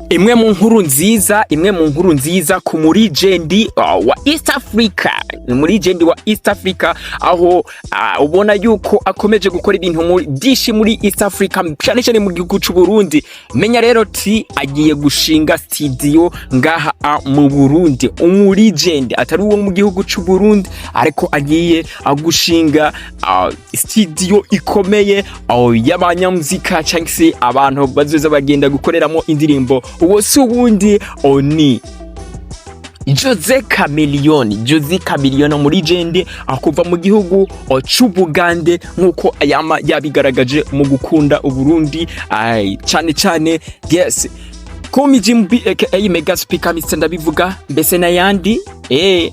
Imwe mu nkuru nziza, imwe mu nkuru nziza ku mu legend wa East Africa, mu legend wa East Africa, aho ubona yuko akomeje gukora ibintu byinshi muri East Africa, cyane cyane mu gihugu c'u Burundi. Menya rero ti agiye gushinga studio ngaha mu Burundi. Umu legend atari uwo mu gihugu c'u Burundi, ariko agiye gushinga studio ikomeye y'abanyamuzika cyangwa se abantu bazoza bagenda gukoreramo indirimbo. Uwo si uwundi, ni Jose Chameleone. Jose Chameleone, mu legend kuva mu gihugu c'Ubugande, nk'uko yama yabigaragaje mu gukunda Uburundi cyane cyane. Yes, Kumi Jim B aka Mega Speaker, Mr Ndabivuga, mbese n'ayandi,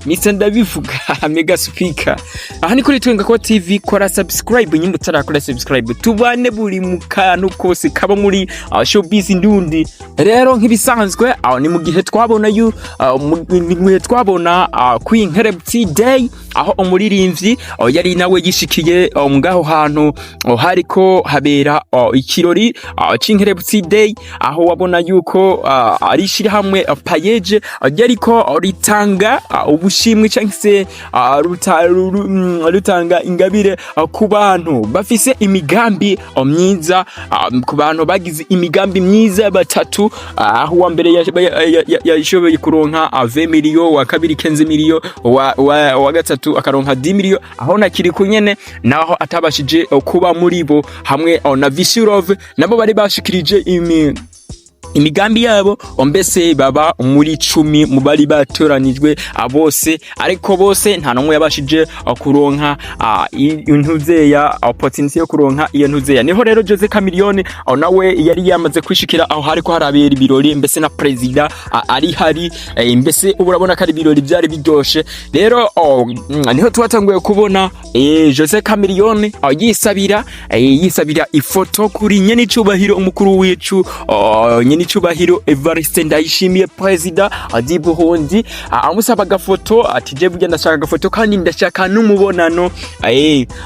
Mr Ndabivuga, Mega Speaker. Aha ni kuri Twenga ko TV. Kora subscribe nyine utarakora subscribe, tubane buri mu kantu kose kaba muri showbiz ndundi. Rero nk'ibisanzwe, ni mu gihe twabona yu ni mu gihe twabona Queen Herepti Day, aho umuririmbyi yari nawe yishikiye ngaho hantu hariko habera ikirori c'Inkerebutsi Day, aho wabona yuko ari ishirahamwe PAEEJ ryariko ritanga ubushimwe cyangwa se rutanga ingabire ku bantu bafise imigambi myiza, ku bantu bagize imigambi myiza batatu, aho uwa mbere yashoboye kuronka 20 miliyo, wa kabiri 15 miliyo, wa gatatu akaronka 10 miliyo, aho nakiri kunyene naho atabashije kuba muri bo, hamwe na Vichou Love, nabo bari bashikirije imigambi yabo, mbese baba muri 10 mu bari batoranijwe bose. Ariko bose nta n'umwe yabashije kuronka intuzeya, opportunity yo kuronka iyo ntuzeya. Niho rero Jose Chameleone nawe yari yamaze kwishikira aho hariko harabera ibirori, mbese na president ari hari, mbese ubu urabona ko ari ibirori byari biryoshe. Rero niho twatanguye kubona Jose Chameleone yisabira ifoto kuri nyenicubahiro umukuru wicu, nyenicubahiro Evariste Ndayishimiye, president di Burundi, amusaba agafoto, ati: "Je burya ndashaka agafoto kandi ndashaka n'umubonano."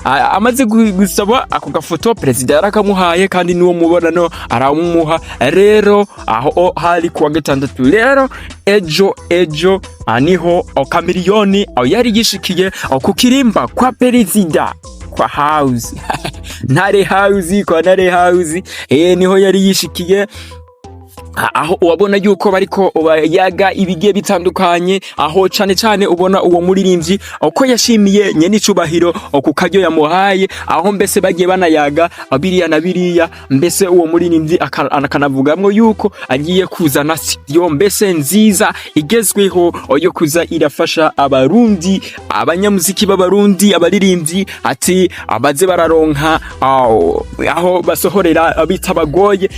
Amaze gusaba ako gafoto, president yarakamuhaye kandi n'uwo mubonano aramumuha. Rero aho hari kuwa gatandatu. Rero ejo niho Chameleone yari yishikiye ku kirimba kwa perezida, kwa house Ntare House, kwa Ntare House, niho yari yishikiye, aho ubabona yuko bariko bayaga ibigiye bitandukanye, aho cane cane ubona uwo muririmbyi ko yashimiye nyenicubahiro ku karyo yamuhaye, aho mbese bagiye banayaga biriya na biriya. Mbese uwo muririmbyi akanavugamwo yuko agiye kuzana studio mbese nziza igezweho yo kuza irafasha Abarundi, abanyamuziki b'Abarundi, abaririmbyi, ati abaze bararonka aho basohorera bitabagoye.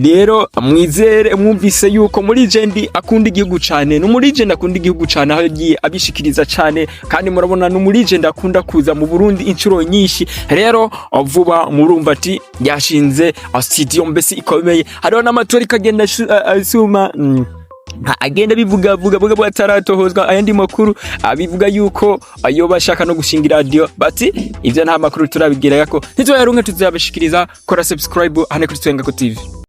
Rero mwizere mwumvise yuko muri legend akunda igihugu cane, ni muri legend akunda igihugu cane, aho yagiye abishikiriza cane, kandi murabona ni muri legend akunda kuza mu Burundi inshuro nyinshi. Rero vuba murumva ati yashinze studio mbese ikomeye. Hariho n'amatora ikagenda asuma, agenda bivuga vuga vuga vuga, ataratohozwa ayandi makuru abivuga yuko ayo bashaka no gushinga radio, bati ivyo nta makuru turabigira ko ntitwayaronka, tuzabashikiriza. Kora subscribe hane kuri Twenga ko TV.